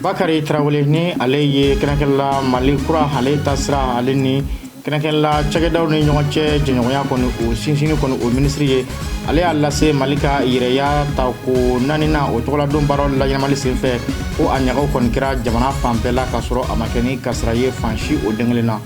Bakari Tarawele, ni ale ye kɛrɛnkɛrɛnla Mali kura ale taasira, ale ni kɛrɛnkɛrɛnla cakɛdaw ni ɲɔgɔn cɛ jɛɲɔgɔnya kɔni o sinsinni kɔni o minisiri ye, ale y'a lase Mali ka yɛrɛya ta ko naaninan o tɔgɔladon baaraw laɲɛnamali senfɛ, ko a ɲagaw kɔni kɛra jamana fan bɛɛ la, k'a sɔrɔ a ma kɛ ni kasara ye fan si o den kelen na.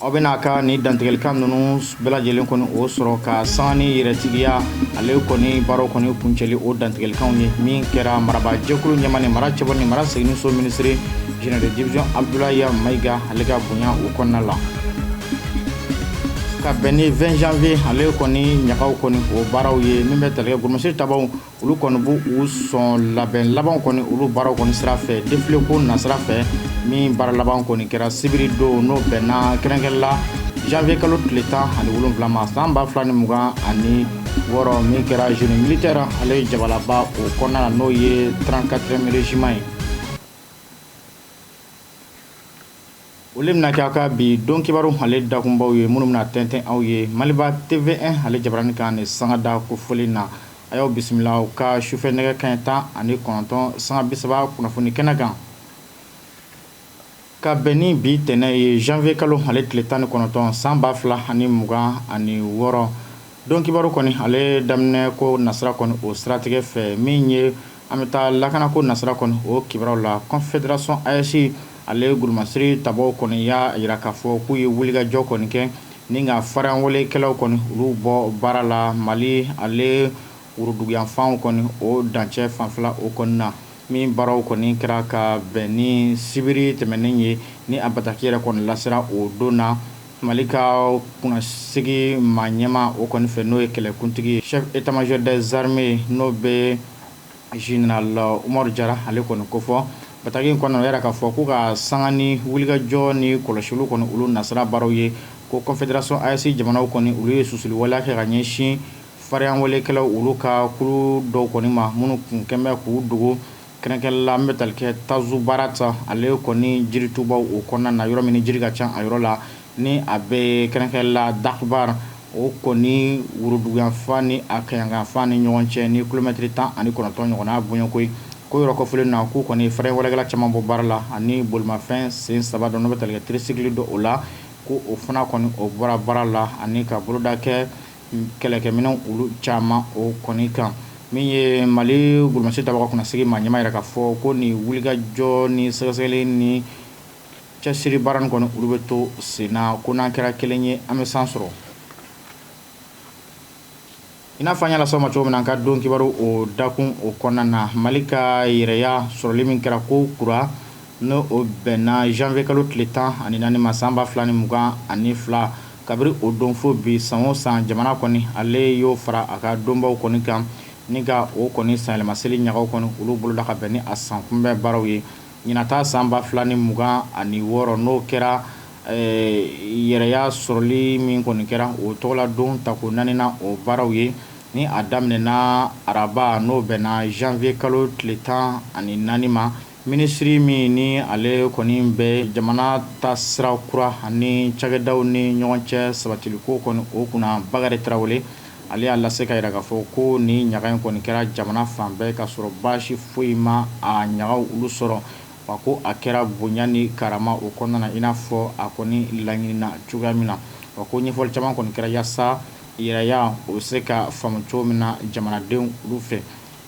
Aw bɛna a ka nin dantigɛlikan ninnu bɛɛ lajɛlen kɔni o sɔrɔ ka sanga ni yɛrɛtigiya ale kɔni baaraw kɔni kuncɛli o dantigɛlikanw ye, min kɛra marabajɛkulu ɲɛmaa ni mara cɛbɔ ni mara seginni so minisiri, général de division Abdoulaye Mayiga, ale ka bonya o kɔnɔna la, ka bɛn ni 20 janvier ale kɔni ɲagaw kɔni o baaraw ye. Min bɛ tali kɛ golomasiri tabaw, olu kɔni b'u u sɔn labɛn laban kɔni olu baaraw kɔni sira fɛ, défilé ko nasira fɛ, min baara laban kɔni kɛra sibiri don, n'o bɛnna kɛrɛnkɛrɛnla janvier kalo tile 17 ma san 2026, min kɛra génie militaire ale jabalaba o kɔnɔna na, n'o ye 34e régiment ye. Olu bɛna kɛ aw ka bi don kibaru ale dakunbaw ye, minnu bɛna tɛntɛn aw ye Maliba TV1 ale jabarani kan ni sangada kofɔlen na. A y'aw bisimila aw ka sufɛ nɛgɛ kanɲɛ 19 sanga 30 kunnafoni kɛnɛ kan. Ka bɛn ni bi tɛnɛ ye, janvier kalo ale tile 19 san 2026, don kibaru kɔni ale daminɛ ko nasira kɔni o siratigɛ fɛ, min ye an bɛ taa lakanako nasira kɔni o kibaruyaw la, Confédération AES ale golomasiri tabaw kɔni y'a jira k'a fɔ k'u ye wulikajɔ kɔni kɛ ni ka farinyawalekɛlaw kɔni olu bɔ baara la Mali ale woroduguyanfanw kɔni o dancɛ fanfɛla o kɔni na, min baaraw kɔni kɛra ka bɛn ni sibiri tɛmɛnen ye, ni a bataki yɛrɛ kɔni lasera o don na Mali ka kunnasigi maa ɲɛmaa o kɔni fɛ, n'o ye kɛlɛkuntigi ye, chef état-major des armées, n'o bɛ général Umaru Jara ale kɔni kofɔ. Bataki in kɔnɔ, o yɛrɛ k'a fɔ k'u ka sanga ni wulikajɔ ni kɔlɔsiliw kɔni olu nasira baaraw ye, ko Confédération AES jamanaw kɔni olu ye susuli waleya kɛ ka ɲɛsin farinyawalekɛlaw olu ka kulu dɔw kɔni ma, minnu kun kɛn bɛ k'u dogo kɛrɛnkɛrɛnla min bɛ tali kɛ Tazubarata ale kɔni jiritubaw o kɔnɔna na, yɔrɔ min jiri ka ca a yɔrɔ la, ni a bɛ kɛrɛnkɛrɛnla Dakubar o kɔni woroduguyanfan ni a kaɲagayanfan ni ɲɔgɔn cɛ, ni kilomɛtiri 19 ɲɔgɔnna bɔɲɔgɔnko ye. Ko yɔrɔ kɔfɔlen na, k'u kɔni farinyawalekɛla caman bɔ baara la, ani bolimafɛn sen saba dɔ, n'o bɛ tali kɛ tricycle dɔ o la, ko o fana kɔni o bɔra baara la, ani ka boloda kɛ kɛlɛkɛminɛnw olu caman o kɔni kan. Min ye Mali golomasiri tabaga kunnasigi maa ɲɛmaa yɛrɛ ka fɔ ko nin wulikajɔ ni sɛgɛsɛgɛli ni cɛsiri baara nin kɔni olu bɛ to sen na, ko n'an kɛra kelen ye, an bɛ san sɔrɔ. I n'a fɔ an y'a lase aw ma cogo min na an ka don kibaru o dakun o kɔnɔna na, Mali ka yɛrɛya sɔrɔli min kɛra ko kura, n'o o bɛnna janvier kalo tile 14 ma san 2022, kabiri o don fo bi, san o san jamana kɔni ale y'o fara a ka donbaw kɔni kan, ni ka o kɔni sanyɛlɛmaseli ɲagaw kɔni olu boloda ka bɛn ni a san kunbɛn baaraw ye. Ɲinata san 2026, n'o kɛra yɛrɛya sɔrɔli min kɔni kɛra o tɔgɔla don tako naaninan o baaraw ye, ni a daminɛna araba, n'o bɛnna janvier kalo tile 14 ma. Minisiri min ni ale kɔni bɛ jamana ta sira kura ani cakɛdaw ni ɲɔgɔn cɛ sabatiliko kɔni o kunna, Bakari Tarawele, ale y'a lase ka jira k'a fɔ ko ni ɲaga in kɔni kɛra jamana fan bɛɛ, ka sɔrɔ baasi foyi ma a ɲagaw olu sɔrɔ, wa ko a kɛra bonya ni karama o kɔnɔna na, i n'a fɔ a kɔni laɲinina cogoya min na. Wa ko ɲɛfɔli caman kɔni kɛra yaasa yɛrɛya o bɛ se ka faamu cogo min na jamanadenw olu fɛ.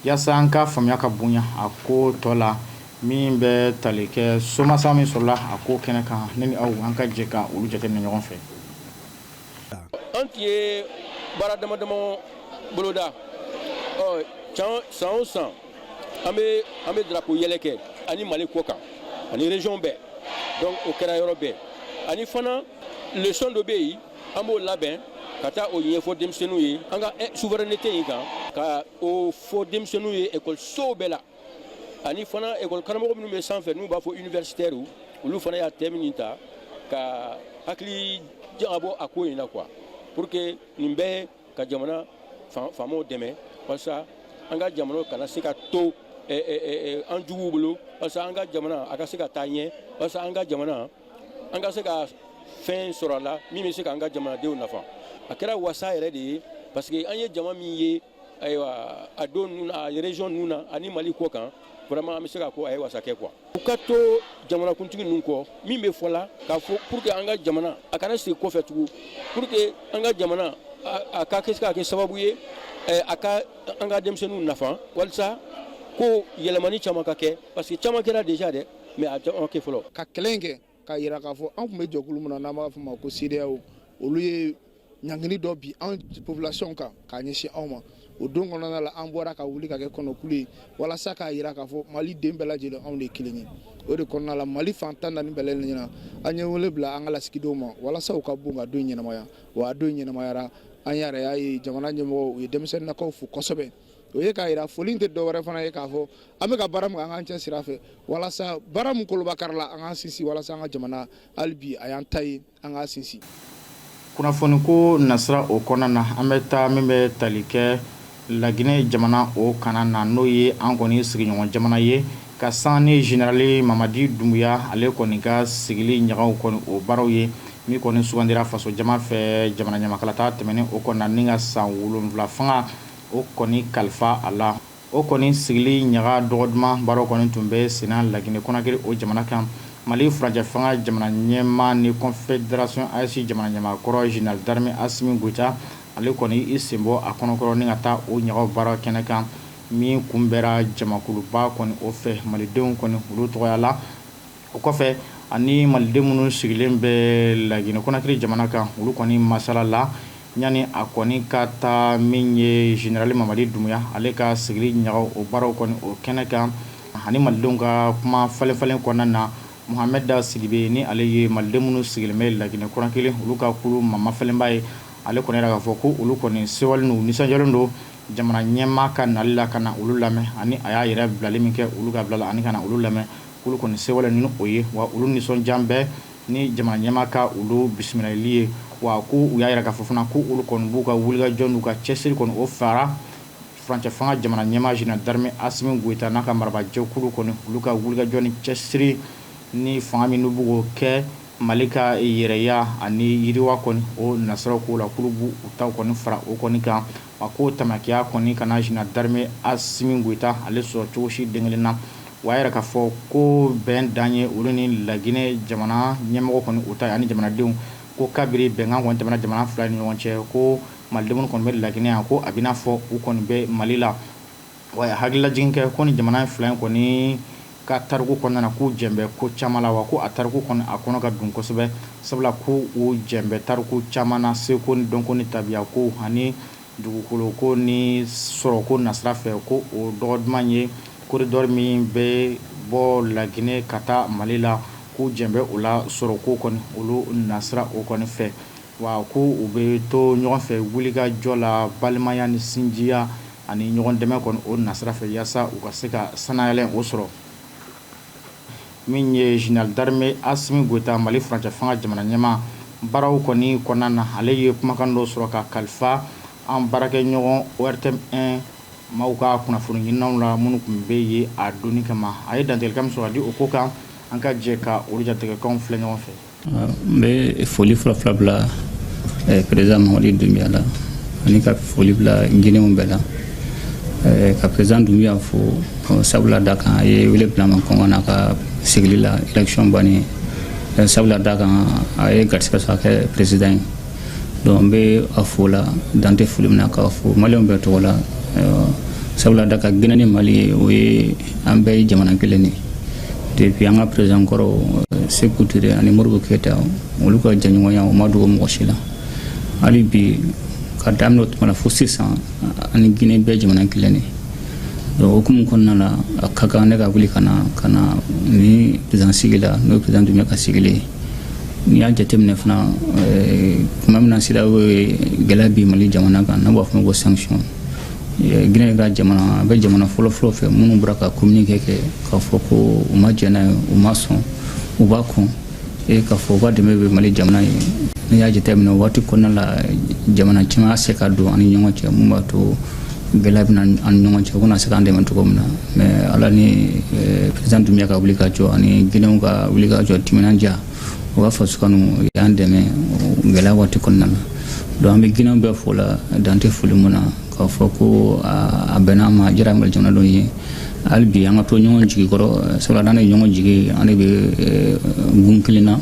Yaasa an ka faamuya ka bonya a ko tɔ la, min bɛ tali kɛ somasa min sɔrɔla a ko kɛnɛ kan, ne ni aw an ka jɛ ka olu jateminɛ ɲɔgɔn fɛ. An tun ye baara dama dama boloda. Ɔ, san o san an bɛ drapeau yɛlɛ kɛ ani Mali kɔ kan ani région bɛɛ. Donc o kɛra yɔrɔ bɛɛ. Ani fana leçon dɔ bɛ yen, an b'o labɛn ka taa o ɲɛfɔ denmisɛnninw ye an ka souveraineté in kan, ka o fɔ denmisɛnninw ye ekɔlisow bɛɛ la. Ani fana ekɔli karamɔgɔ minnu bɛ sanfɛ, n'u b'a fɔ universitaire, olu fana y'a thème nin ta ka hakili jagabɔ a ko in na quoi, pour que nin bɛɛ ka jamana faamaw dɛmɛ, walasa an ka jamana kana se ka to an juguw bolo, walasa an ka jamana a ka se ka taa ɲɛ, walasa an ka jamana an ka se ka fɛn sɔrɔ a la min bɛ se k'an ka jamanadenw nafa. A kɛra wasa yɛrɛ de ye, parce que an ye jama min ye, ayiwa, a don ninnu, a région ninnu na ani Mali kɔ kan. Vraiment, an bɛ se k'a ko a ye wasa kɛ quoi. U ka to jamanakuntigi ninnu kɔ min bɛ fɔ la k'a fɔ pour que an ka jamana a kana segin kɔfɛ tugun, pour que an ka jamana a ka kɛ se ka kɛ sababu ye a ka an ka denmisɛnninw nafa, walasa ko yɛlɛmani caman ka kɛ, parce que caman kɛra déjà dɛ, mais a caman kɛ fɔlɔ. Ka kɛlɛ in kɛ k'a yira k'a fɔ an tun bɛ jɛkulu min na, n'an b'a fɔ ma ko CEDEAO, olu ye ɲangili dɔ bi anw population kan k'a ɲɛsin anw ma. O don kɔnɔna la, an bɔra ka wuli ka kɛ kɔnɔkulu ye walasa k'a yira k'a fɔ Mali den bɛɛ lajɛlen, anw de ye kelen ye. O de kɔnɔna la, Mali fan 14 bɛɛ lajɛlen na, an ye wele bila an ka lasigidenw ma walasa u ka bon ka don ɲɛnamaya. Wa a don ɲɛnamayara. An yɛrɛ y'a ye, jamana ɲɛmɔgɔw, u ye denmisɛnninnakaw fo kosɛbɛ. O ye k'a yira foli tɛ dɔwɛrɛ fana ye k'a fɔ an bɛ ka baara min kɛ, an k'an cɛ sira fɛ, walasa baara min koloba kari la, an k'an sinsin, walasa an ka jamana, hali bi a y'an ta ye, an k'a sinsin. Kunnafoni ko nasira o kɔnɔna na, an bɛ taa min bɛ tali kɛ Laginɛ jamana o kana na, n'o ye an kɔni sigiɲɔgɔn jamana ye, ka san ni général Mamadi Doumbouya, ale kɔni ka sigili ɲagaw kɔni o baaraw ye, min kɔni sugandira faso jama fɛ jamana ɲamakalata tɛmɛnen o kɔnɔna, ni ka san 7 fanga o kɔni kalifa a la. O kɔni sigili ɲaga dɔgɔ duman baaraw kɔni tun bɛ senna Laginɛ Conakry o jamana kan. Mali furancɛ fanga jamana ɲɛmaa ni Confédération AES jamana ɲɛmaakɔrɔ, général d'armée Assimi Goïta, ale kɔni i sen bɔ a kɔnɔkɔrɔ ni ka taa o ɲagaw baara kɛnɛ kan, min kunbɛra jamakuluba kɔni o fɛ, malidenw kɔni olu tɔgɔya la. O kɔfɛ, ani maliden minnu sigilen bɛ Laginɛ Conakry jamana kan, olu kɔni masala la yanni a kɔni ka taa min ye général Mamadi Doumbouya, ale ka sigili ɲagaw o baaraw kɔni o kɛnɛ kan. Ani malidenw ka kuma falen falen kɔnɔna na, Mohamed Sidibe, ni ale ye maliden minnu sigilen bɛ Laginɛ Conakry olu ka kulu mama falenba ye, ale kɔni yɛrɛ k'a fɔ ko olu kɔni sewalen don, nisɔndiyalen don jamana ɲɛmaa ka nali la ka na olu lamɛn, ani a y'a yɛrɛ bilali min kɛ olu ka bila la ani ka na olu lamɛn, k'olu kɔni sewalen ni o ye. Wa olu nisɔndiyan bɛɛ ni jamana ɲɛmaa ka olu bisimilali ye. Wa ko u y'a yɛrɛ k'a fɔ fana ko olu kɔni b'u ka wulikajɔ n'u ka cɛsiri kɔni o fara furancɛ fanga jamana ɲɛmaa général d'armée Assimi Goïta n'a ka marabajɛkulu kɔni, olu ka wulikajɔ ni cɛsiri ni fanga min b'u k'o kɛ Mali ka yɛrɛya ani yiriwa kɔni o nasiraw ko la, k'olu b'u taw kɔni fara o kɔni kan. Wa k'o tamakiya kɔni kana général d'armée Assimi Goïta ale sɔrɔ cogo si den kelen na. Wa a yɛrɛ k'a fɔ ko bɛn dan ye olu ni Laginɛ jamana ɲɛmɔgɔ kɔni o ta ye ani jamanadenw, ko kabiri bɛnkan kɔni tɛmɛna jamana fila ni ɲɔgɔn cɛ, ko malidenw kɔni bɛ Laginɛ yan, ko a bɛna fɔ u kɔni bɛ Mali la. Wa hakililajigin kɛ ko ni jamana fila in kɔni ka tariku kɔnɔna na, k'u jɛn bɛ ko caman la, wa ko a tariku kɔni a kɔnɔ ka dun kosɛbɛ, sabula ko u jɛn bɛ tariku caman na, seko ni dɔnko ni tabiya ko ani dugukolo ko ni sɔrɔko nasira fɛ, ko o dɔgɔ duman ye corridor min bɛ bɔ Laginɛ ka taa Mali la, k'u jɛn bɛ o la sɔrɔko kɔni olu nasira o kɔni fɛ. Wa ko u bɛ to ɲɔgɔn fɛ wulikajɔ la, balimaya ni sinjiya ani ɲɔgɔn dɛmɛ kɔni o nasira fɛ, yaasa u ka se ka sanayɛlɛ o sɔrɔ. Min ye général d'armée Assimi Goïta, Mali furancɛ fanga jamana ɲɛmaa, baaraw kɔni kɔnɔna na, ale ye kumakan dɔ sɔrɔ ka kalifa an baarakɛɲɔgɔn ORTM 1 maaw ka kunnafoni ɲininaw la minnu tun bɛ yen a donni kama. A ye dantigɛlikan min sɔrɔ ka di o ko kan, an ka jɛ ka olu jatigɛkanw filɛ ɲɔgɔn fɛ. N bɛ foli fɔlɔ fɔlɔ bila président Mamadi Doumbouya la, ani ka foli bila Guinéenw bɛɛ la, ka président Doumbouya fo, sabula da kan a ye wele bila ma kɔngɔ n'a ka sigili la élection bannen, sabula da kan a ye garisɛgɛ sɔrɔ a kɛ président ye. Donc n bɛ a fo la dan tɛ foli min na, k'a fo maliyɛnw bɛɛ tɔgɔ la, sabula da kan Guinée ni Mali, o ye an bɛɛ ye jamana kelen de ye. Depuis an ka président kɔrɔ Sékou Touré ani Modibo Keïta, olu ka jɛɲɔgɔnya o ma dogo mɔgɔ si la. Hali bi, ka daminɛ o tuma la fo sisan, ani Guinée bɛɛ jamana kelen de. Donc hukumu kɔnɔna la, a ka kan ne ka wuli ka na ni président sigi la, n'o ye président Doumbouya ka sigili ye. N'i y'a jateminɛ fana, tuma min na CEDEAO ye gɛlɛya bi Mali jamana kan, n'an b'a fɔ ma ko sanction, Guinée ka jamana a bɛ jamana fɔlɔ-fɔlɔ fɛ minnu bɔra ka communiqué kɛ k'a fɔ ko u ma jɛn n'a ye, u ma sɔn, u b'a kɔn e k'a fɔ u ka dɛmɛ bɛ Mali jamana ye. N'i y'a jateminɛ, o waati kɔnɔna la, jamana caman y'a se ka don an ni ɲɔgɔn cɛ, mun b'a to gɛlɛya bɛ na an ni ɲɔgɔn cɛ, u kana se k'an dɛmɛ cogo min na. Mais Ala ni président Doumbouya ka wuli ka jɔ ani Guinéenw ka wuli ka jɔ, timinandiya, u ka faso kanu, u y'an dɛmɛ gɛlɛya waati kɔnɔna na. Donc an bɛ Guinéenw bɛɛ fo la dan tɛ foli mun na, k'a fɔ ko a bɛnna ma, a diyara Mali jamanadenw ye. Hali bi an ka to ɲɔgɔn jigi kɔrɔ, sabula n'an ye ɲɔgɔn jigi, an de bɛ gun kelen na,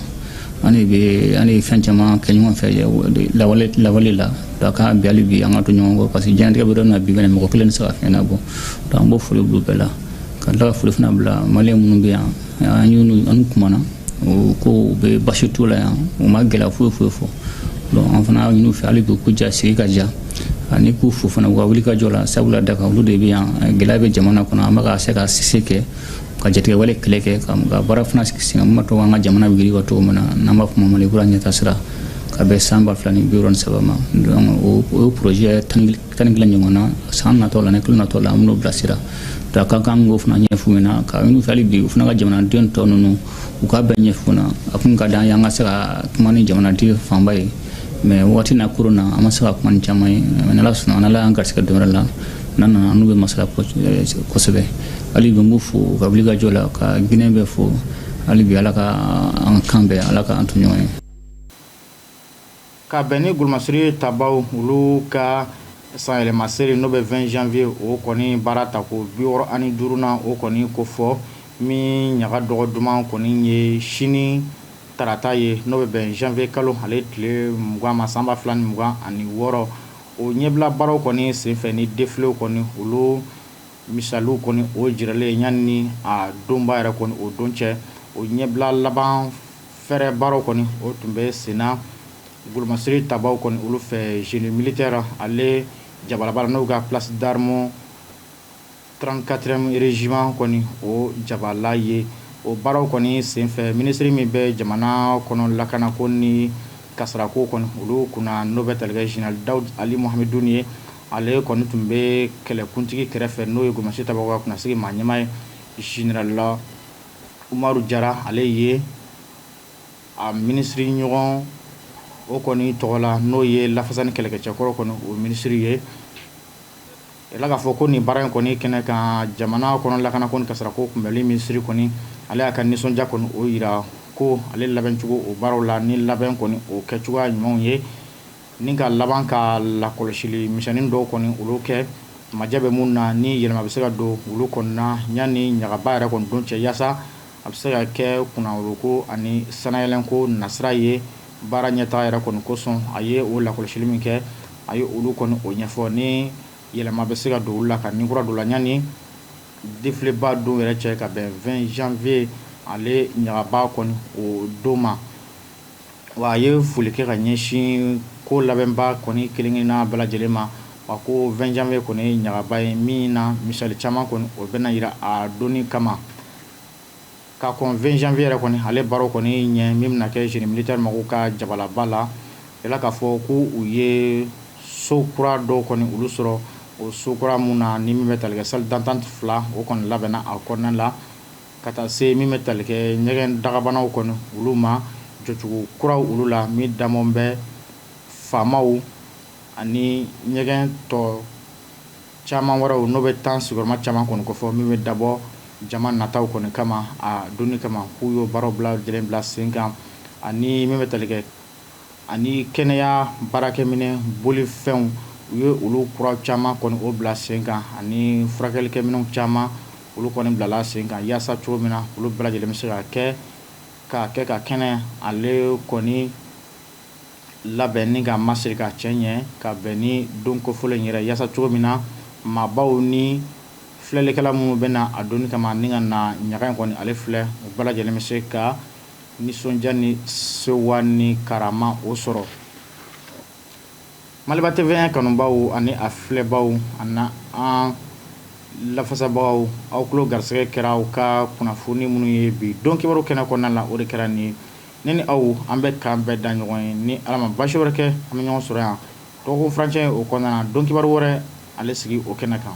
an de bɛ an ye fɛn caman kɛ ɲɔgɔn fɛ lawale lawale la. Donc an bi, hali bi an ka to ɲɔgɔn kɔ, parce que diɲɛlatigɛ bɛ yɔrɔ min na bi, mɔgɔ kelen tɛ se ka fɛn ɲɛnabɔ. Donc an b'o foli bila u bɛɛ la, ka tila ka foli fana bila maliyɛn minnu bɛ yan. An y'u an kumana, o ko u bɛ basi t'u la yan, u ma gɛlɛya foyi foyi fɔ. Donc an fana y'a ɲini u fɛ hali bi k'u ja sigi ka ja, ani k'u fo fana u ka wuli ka jɔ la, sabula da kan olu de bɛ yan. Gɛlɛya bɛ jamana kɔnɔ, an bɛ ka se ka se kɛ ka jatigɛwale kɛlɛ kɛ, ka baara fana sigi sen kan min b'a to an ka jamana bɛ yiriwa cogo min na, n'an b'a fɔ ma Mali kura ɲɛta sira, ka bɛn san 2063 ma. Donc o projet 11 ɲɔgɔn na, san natɔ la ni kalo natɔ la, an bɛn'o bilasira. Donc a ka kan k'o fana ɲɛf'u ɲɛna, ka ɲini u fɛ hali bi u fana ka jamanaden tɔ ninnu, u ka bɛɛ ɲɛf'u ɲɛna. A kun ka d'an ye an ka se ka kuma ni jamanaden fanba ye, mais waati n'a koron na, an ma se ka kuma ni caman ye. Mais n'Ala sɔnna, n'Ala y'an garisɛgɛ don wɛrɛ la, n'an nana, an n'u bɛ masala kosɛbɛ. Hali bi n b'u fo u ka wulikajɔ la, ka Guinée bɛɛ fo. Hali bi Ala ka an kan bɛn, Ala ka an to ɲɔgɔn ye. Ka bɛn ni golomasiri tabaw olu ka sanyɛlɛmaseri, n'o bɛ 20 janvier, o kɔni baara ta ko 65nan, o kɔni ko fɔ min ɲaga dɔgɔ duman kɔni ye sini tarata ye, n'o bɛ bɛn janvier kalo ale tile 20 ma, san 2026. O ɲɛbila baaraw kɔni senfɛ ni défilé kɔni, olu misaliw kɔni o jiralen yanni a donba yɛrɛ kɔni o don cɛ, o ɲɛbila laban fɛrɛ baaraw kɔni o tun bɛ senna golomasiri tabaw kɔni olu fɛ génie militaire ale jabalaba, n'o ka place d'armes 34e régiment kɔni o jabala ye. O baaraw kɔni senfɛ, minisiri min bɛ jamana kɔnɔ lakanako ni kasarako kɔni olu kunna, n'o bɛ tali kɛ général Dawud Ali Mohamedou ye, ale kɔni tun bɛ kɛlɛkuntigi kɛrɛfɛ, n'o ye golomasiri tabaw ka kunnasigi maa ɲɛmaa ye, général Umaru Jara. Ale ye a minisiri ɲɔgɔn o kɔni tɔgɔ la, n'o ye lafasa ni kɛlɛkɛcɛkɔrɔ kɔni o minisiri ye, yala k'a fɔ ko nin baara in kɔni kɛnɛ kan, jamana kɔnɔ lakanako ni kasarako kunbɛnli minisiri kɔni, ale y'a ka nisɔndiya kɔni o yira ko ale labɛncogo o baaraw la, ni labɛn kɔni o kɛcogoya ɲumanw ye, ni ka laban ka lakɔlɔsili misɛnnin dɔw kɔni olu kɛ, majɛ bɛ mun na ni yɛlɛma bɛ se ka don olu kɔni na yanni ɲagaba yɛrɛ kɔni don cɛ, yaasa a bɛ se ka kɛ kunnawoloko ani sanayɛlɛnko nasira ye baara ɲɛtaga yɛrɛ kɔni kosɔn. A ye o lakɔlɔsili min kɛ, a ye olu kɔni o ɲɛfɔ, ni yɛlɛma bɛ se ka don olu la ka ni kura don la yanni défilé-ba don yɛrɛ cɛ, ka bɛn 20 janvier ale ɲagaba kɔni o don ma. Wa a ye foli kɛ ka ɲɛsin ko labɛnba kɔni kelen-kelenna bɛɛ lajɛlen ma. Wa ko 20 janvier kɔni ye ɲagaba ye min na misali caman kɔni o bɛna yira a donni kama. Ka kɔn 20 janvier yɛrɛ kɔni ale baaraw kɔni ɲɛ min bɛna kɛ génie militaire mɔgɔw ka jabalaba la, yala k'a fɔ ko u ye so kura dɔw kɔni olu sɔrɔ. O so kura mun na ni min bɛ tali kɛ salle d'attente fila, o kɔni labɛnna a kɔnɔna la, ka taa se min bɛ tali kɛ ɲɛgɛn dagabanaw kɔni olu ma, jɔcogo kuraw olu la min dabɔn bɛ faamaw ani ɲɛgɛn tɔ caman wɛrɛw, n'o bɛ tan sigiyɔrɔma caman kɔni kofɔ, min bɛ dabɔ jama nataw kɔni kama a donni kama, k'u y'o baaraw bila lajɛlen bila sen kan, ani min bɛ tali kɛ ani kɛnɛya baarakɛminɛ bolifɛnw, u ye olu kura caman kɔni o bila sen kan, ani furakɛlikɛminɛw caman olu kɔni bilala sen kan, yaasa cogo min na olu bɛɛ lajɛlen bɛ se ka kɛ ka kɛ ka kɛnɛ ale kɔni labɛn ni ka masiri ka cɛ ɲɛ ka bɛn ni don kofɔlen in yɛrɛ, yaasa cogo min na maabaw ni filɛlikɛla minnu bɛ na a donni kama ni ka na ɲaga in kɔni ale filɛ, u bɛɛ lajɛlen bɛ se ka nisɔndiya ni sewa ni karama o sɔrɔ. Maliba TV kanubaw ani a filɛbaw ani an lafasabagaw, aw tulo garisɛgɛ kɛra aw ka kunnafoni minnu ye bi don kibaru kɛnɛ kɔnɔna la, o de kɛra nin ye. Ne ni aw, an bɛ k'an bɛɛ da ɲɔgɔn ye. Ni Ala ma basi wɛrɛ kɛ, an bɛ ɲɔgɔn sɔrɔ yan dɔgɔkun furancɛ o kɔnɔna na, don kibaru wɛrɛ ale sigi o kɛnɛ kan.